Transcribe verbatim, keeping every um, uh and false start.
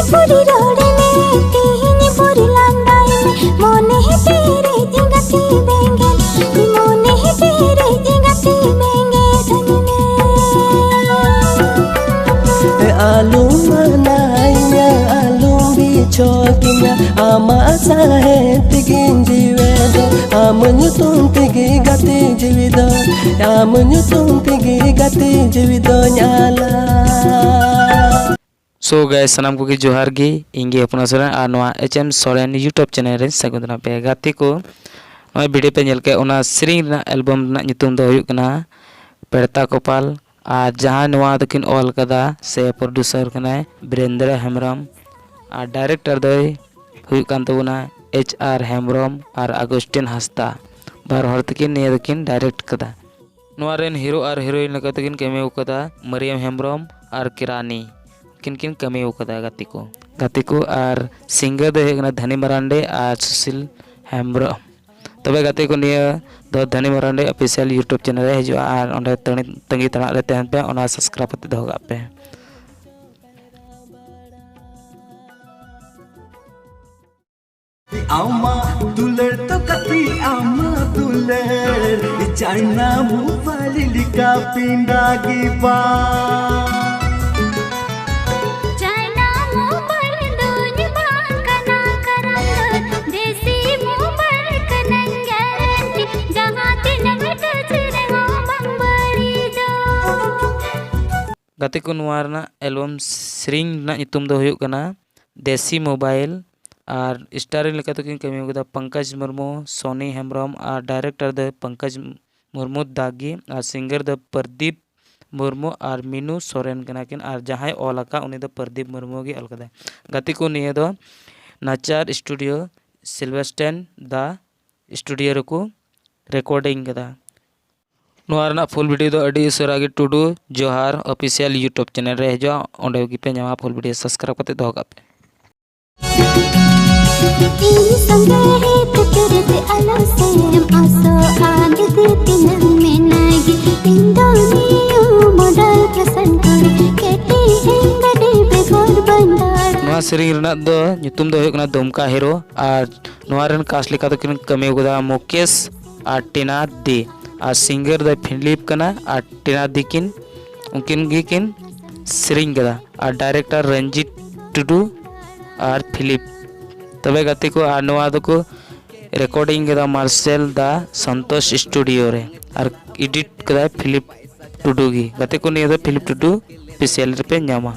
ᱯᱩᱨᱤ ᱨᱚᱲ ᱢᱮ, ᱛᱤᱦᱤᱧ ᱯᱩᱨᱤ ᱞᱟᱸᱫᱟᱭ ᱢᱮ, ᱢᱚᱱᱮ ᱯᱮᱨᱮᱡ ᱜᱟᱛᱮ ᱵᱮᱸᱜᱮᱫ, ᱢᱚᱱᱮ ᱯᱮᱨᱮᱡ ᱜᱟᱛᱮ ᱵᱮᱸᱜᱮᱫ ᱟᱹᱧ ᱢᱮ᱾ ᱟᱞᱚᱢ ᱢᱟᱱᱟᱧᱟ, ᱟᱞᱚᱢ ᱵᱤᱪᱷᱚᱠᱤᱧᱟ, ᱟᱢᱟᱜ ᱥᱟᱦᱮᱫ ᱛᱮᱜᱮᱧ ᱡᱤᱣᱮᱫᱚᱜ, ᱟᱢ ᱧᱩᱛᱩᱢ ᱛᱮᱜᱮ ᱜᱟᱛᱮ ᱡᱤᱣᱤ ᱫᱚ, ᱟᱢ ᱧᱩᱛᱩᱢ ᱛᱮᱜᱮ ᱜᱟᱛᱮ ᱡᱤᱣᱤ ᱫᱚᱧ ᱟᱞᱟ᱾ So guys, ᱥᱟᱱᱟᱢ ᱠᱚᱜᱮ ᱡᱚᱦᱟᱨ ᱜᱮ, ᱤᱧ ᱜᱮ ᱦᱚᱯᱚᱱᱟ ᱥᱚᱨᱮᱱ ᱟᱨ ᱱᱚᱣᱟ H M Soren YouTube channel ᱨᱮ ᱥᱟᱹᱜᱩᱱ ᱫᱟᱨᱟᱢ ᱯᱮ᱾ ᱜᱟᱛᱮ ᱠᱚ, ᱱᱚᱣᱟ video ᱯᱮ ᱧᱮᱞ ᱠᱮᱫ, ᱚᱱᱟ ᱥᱮᱨᱮᱧ ᱨᱮᱱᱟᱜ album ᱨᱮᱱᱟᱜ ᱧᱩᱛᱩᱢ ᱫᱚ ᱦᱩᱭᱩᱜ ᱠᱟᱱᱟ ᱯᱮᱲᱛᱟ ᱠᱚᱯᱟᱞ, ᱟᱨ ᱡᱟᱦᱟᱸᱭ ᱱᱚᱣᱟ ᱫᱚᱠᱤᱱ ᱚᱞ ᱠᱟᱫᱟ ᱥᱮ producer ᱠᱟᱱᱟᱭ ᱵᱤᱨᱮᱱᱫᱨᱚ ᱦᱮᱢᱵᱨᱚᱢ, ᱟᱨ director ᱫᱚᱭ ᱦᱩᱭᱩᱜ ᱠᱟᱱ ᱛᱟᱵᱚᱱᱟ ᱮᱪ ᱟᱨ ᱦᱮᱢᱵᱨᱚᱢ ᱟᱨ ᱟᱜᱚᱥᱴᱤᱱ ᱦᱟᱸᱥᱫᱟ, ᱵᱟᱨ ᱦᱚᱲ ᱛᱮᱠᱤᱱ ᱱᱤᱭᱟᱹ ᱫᱚᱠᱤᱱ direct ᱠᱟᱫᱟ᱾ ᱱᱚᱣᱟ ᱨᱮᱱ hero ᱟᱨ heroine ᱞᱮᱠᱟ ᱛᱮᱠᱤᱱ ᱠᱟᱹᱢᱤ ᱟᱠᱟᱫᱟ ᱢᱟᱨᱤᱭᱟᱢ ᱦᱮᱢᱵᱨᱚᱢ ᱟᱨ ᱠᱤᱨᱟᱱᱤ, ᱩᱱᱠᱤᱱ ᱠᱤᱱ ᱠᱟᱹᱢᱤ ᱟᱠᱟᱫᱟ ᱜᱟᱛᱮ ᱠᱚ᱾ ᱜᱟᱛᱮ ᱠᱚ ᱟᱨ singer ᱫᱚᱭ ᱦᱩᱭᱩᱜ ᱠᱟᱱᱟ ᱫᱷᱟᱱᱤ ᱢᱟᱨᱟᱱᱰᱤ ᱟᱨ ᱥᱩᱥᱤᱞ ᱦᱮᱢᱵᱨᱚᱢ᱾ ᱛᱚᱵᱮ ᱜᱟᱛᱮ ᱠᱚ, ᱱᱤᱭᱟᱹ ᱫᱚ Dhani Marandi official YouTube channel ᱨᱮ ᱦᱤᱡᱩᱜᱼᱟ, ᱟᱨ ᱚᱸᱰᱮ ᱛᱟᱺᱜᱤ, ᱛᱟᱺᱜᱤ ᱛᱟᱲᱟᱜ ᱨᱮ ᱛᱟᱦᱮᱱ ᱯᱮ, ᱚᱱᱟ subscribe ᱠᱟᱛᱮ ᱫᱚᱦᱚ ᱠᱟᱜ ᱯᱮ᱾ ᱟᱢᱟᱜ ᱫᱩᱞᱟᱹᱲ ᱛᱚ ᱠᱟᱹᱴᱤᱡ ᱟᱢᱟᱜ ᱫᱩᱞᱟᱹᱲ, ᱪᱟᱭᱱᱟ ᱢᱳᱵᱟᱭᱤᱞ ᱞᱮᱠᱟ ᱯᱤᱸᱰᱟ ᱜᱮ ᱵᱟᱝ᱾ ᱪᱟᱭᱱᱟ ᱢᱳᱵᱟᱭᱤᱞ ᱫᱚᱧ ᱵᱟᱝ ᱠᱟᱱᱟ ᱠᱟᱨᱚᱱ ᱫᱚ ᱫᱮᱥᱤ ᱢᱳᱵᱟᱭᱤᱞ ᱠᱟᱱᱟᱧ guarantee, ᱡᱟᱦᱟᱸ ᱛᱤᱱᱟᱹᱜ touch ᱨᱮᱦᱚᱸ ᱵᱟᱝ ᱵᱟᱹᱲᱤᱡᱚᱜ᱾ ᱜᱟᱛᱮ ᱠᱚ, ᱱᱚᱣᱟ ᱨᱮᱱᱟᱜ album ᱥᱮᱨᱮᱧ ᱨᱮᱱᱟᱜ ᱧᱩᱛᱩᱢ ᱫᱚ ᱦᱩᱭᱩᱜ ᱠᱟᱱᱟ ᱫᱮᱥᱤ ᱢᱳᱵᱟᱭᱤᱞ, ᱟᱨ starring ᱞᱮᱠᱟ ᱛᱮᱠᱤᱱ ᱠᱟᱹᱢᱤ ᱟᱠᱟᱫᱟ ᱯᱚᱝᱠᱚᱡᱽ ᱢᱩᱨᱢᱩ, ᱥᱚᱱᱤ ᱦᱮᱢᱵᱨᱚᱢ, ᱟᱨ director ᱫᱚ ᱯᱚᱝᱠᱚᱡᱽ ᱢᱩᱨᱢᱩ ᱫᱟᱜᱤ, ᱟᱨ singer ᱫᱚ ᱯᱨᱚᱫᱤᱯ ᱢᱩᱨᱢᱩ ᱟᱨ ᱢᱤᱱᱩ ᱥᱚᱨᱮᱱ ᱠᱟᱱᱟ ᱠᱤᱱ, ᱟᱨ ᱡᱟᱦᱟᱸᱭ ᱚᱞ ᱟᱠᱟᱫ ᱩᱱᱤ ᱫᱚ ᱯᱨᱚᱫᱤᱯ ᱢᱩᱨᱢᱩ ᱜᱮ ᱚᱞ ᱠᱟᱫᱟᱭ᱾ ᱜᱟᱛᱮ ᱠᱚ, ᱱᱤᱭᱟᱹ ᱫᱚ ᱱᱟᱪᱟᱨ studio ᱥᱤᱞᱵᱷᱟᱥᱴᱟᱭᱤᱱ ᱫᱟ studio ᱨᱮᱠᱚ recording ᱠᱟᱫᱟ᱾ ᱱᱚᱣᱟ ᱨᱮᱱᱟᱜ full video ᱫᱚ ᱟᱹᱰᱤ ᱩᱥᱟᱹᱨᱟ ᱜᱮ ᱴᱩᱰᱩ ᱡᱚᱦᱟᱨ official YouTube channel ᱨᱮ ᱦᱤᱡᱩᱜᱼᱟ, ᱚᱸᱰᱮ ᱜᱮᱯᱮ ᱧᱟᱢᱟ᱾ Full video subscribe ᱠᱟᱛᱮ ᱫᱚᱦᱚ ᱠᱟᱜ ᱯᱮ᱾ ᱤᱧ ᱥᱚᱸᱜᱮ ᱦᱮᱡ ᱠᱟᱛᱮ ᱫᱮ ᱟᱞᱚ ᱥᱮᱢ ᱟᱥᱚᱜᱼᱟ, ᱡᱩᱫᱤ ᱛᱤᱱᱟᱹᱜ ᱢᱮᱱᱟᱭ ᱜᱮ᱾ ᱤᱧ ᱫᱚ new model fashion ᱠᱩᱲᱤ, ᱠᱮᱴᱤ ᱤᱧ ᱜᱟᱹᱰᱤ ᱵᱮᱜᱚᱨ ᱵᱟᱹᱧ ᱫᱟᱬᱟ᱾ ᱱᱚᱣᱟ ᱥᱮᱨᱮᱧ ᱨᱮᱱᱟᱜ ᱫᱚ ᱧᱩᱛᱩᱢ ᱫᱚ ᱦᱩᱭᱩᱜ ᱠᱟᱱᱟ ᱫᱩᱢᱠᱟ ᱦᱤᱨᱳ᱾ ᱟᱨ ᱱᱚᱣᱟ ᱨᱮᱱ ᱠᱟᱥᱴ ᱞᱮᱠᱟ ᱫᱚᱠᱤᱱ ᱠᱟᱹᱢᱤ ᱟᱠᱟᱫᱟ ᱢᱩᱠᱮᱥ ᱟᱨ ᱴᱤᱱᱟ ᱫᱤ, ᱟᱨ ᱥᱤᱝᱜᱟᱨ ᱫᱚ ᱯᱷᱤᱞᱤᱯ ᱠᱟᱱᱟ ᱟᱨ ᱴᱤᱱᱟ ᱫᱤ ᱠᱤᱱ, ᱩᱱᱠᱤᱱ ᱜᱮᱠᱤᱱ ᱥᱮᱨᱮᱧ ᱠᱟᱫᱟ᱾ ᱟᱨ ᱰᱟᱭᱨᱮᱠᱴᱚᱨ ᱨᱚᱧᱡᱤᱛ ᱴᱩᱰᱩ ᱟᱨ ᱯᱷᱤᱞᱤᱯ᱾ ᱛᱚᱵᱮ ᱜᱟᱛᱮ ᱠᱚ, ᱟᱨ ᱱᱚᱣᱟ ᱫᱚᱠᱚ ᱨᱮᱠᱚᱨᱰᱤᱝ ᱠᱟᱫᱟ ᱢᱟᱨᱥᱮᱞ ᱫᱟ ᱥᱚᱱᱛᱳᱥ ᱥᱴᱩᱰᱤᱭᱳ ᱨᱮ, ᱟᱨ ᱮᱰᱤᱴ ᱠᱟᱫᱟᱭ ᱯᱷᱤᱞᱤᱯ ᱴᱩᱰᱩ ᱜᱮ᱾ ᱜᱟᱛᱮ ᱠᱚ, ᱱᱤᱭᱟᱹ ᱫᱚ ᱯᱷᱤᱞᱤᱯ ᱴᱩᱰᱩ ᱚᱯᱷᱤᱥᱤᱭᱟᱞ ᱨᱮᱯᱮ ᱧᱟᱢᱟ᱾